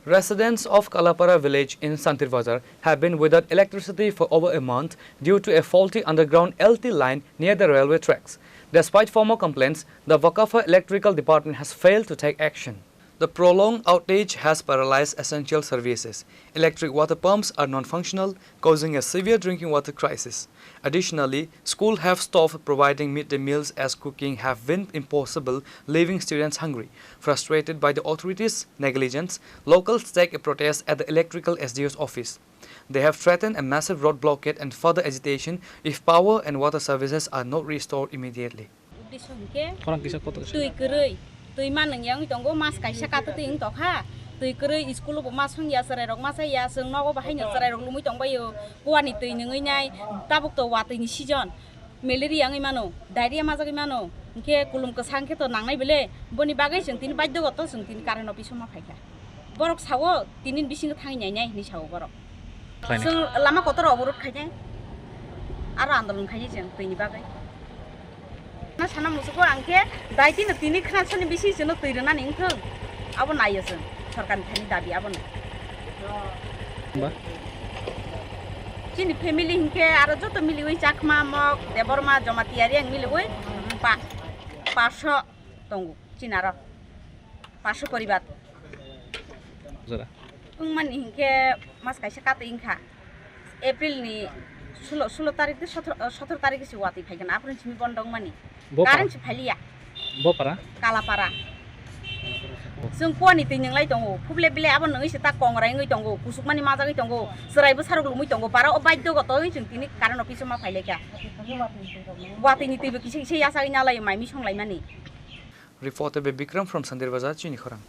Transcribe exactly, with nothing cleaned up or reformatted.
Residents of Kalapara village in Santir Bazar have been without electricity for over a month due to a faulty underground L T line near the railway tracks. Despite formal complaints, the Wakafa Electrical Department has failed to take action. The prolonged outage has paralyzed essential services. Electric water pumps are non-functional, causing a severe drinking water crisis. Additionally, schools have stopped providing midday meals as cooking have been impossible, leaving students hungry. Frustrated by the authorities' negligence, locals staged a protest at the electrical S D O's office. They have threatened a massive road blockade and further agitation if power and water services are not restored immediately. Uddesho hinkhe khorang kisa kotor kisa. Twi kwrwi, twi ma nwngyang wngwi tongo, mas kaisa katwi twi wng tokha, twi kwrwi, school bo ma songya, chwrairok ma chaya, chwng nogo bo haino chwrairok lumwi tongbaio, kuani twi nungwi nai, tabuk to watwi ni season, malaria wngwi mano, diarrhea majagwi mano, hinkhe kulum kwsa hinkhe to nangnai bele, boni bagwi chwng tini badhyo goto chwng tini current office o ma phaikha. Borok sao tini bisingo thangwi nainai hinwi sao borok. Khlainai. Chwng lama kotor obodh khainai, aro andolon khainai chwng twini bagwi. Na sana musugo ang khe daitino tini khnaksani bisi chwngno twi rwnani wngthwng, abo naiyo chwng, sorkarni thani dabi abono. Ba? Chini family hinkhe aro joto miliwi Chakma, Mok, Debbarma, Jamatia, Reang miliwi pa-, paso tongo chini aro. Paso poribar. Jora. Wngmani hinkhe mas kaisa katwi wngkha. April ni sulo, sulo tarik de sotoro, sotoro tarik se watwi phaikha na, aphuru simi bondo wngmani. Bo para? Current se phailiya. Bo para? Kalapara. Chwng kuani twi nwnglai tongo. Phuble bile abo nungwi se ta kongrai wngwi tongo. Kusukmani majagwi tongo. Chwrai bwsarok lumwi tongo. Para o baidyo gotoi chwng tini current office o ma phailaikha. Watwi ni twi bo kisa kisa yachagwi nalai mai misong laimani. Reporter by Bikram from Sandir Bazar, Chini Khorang.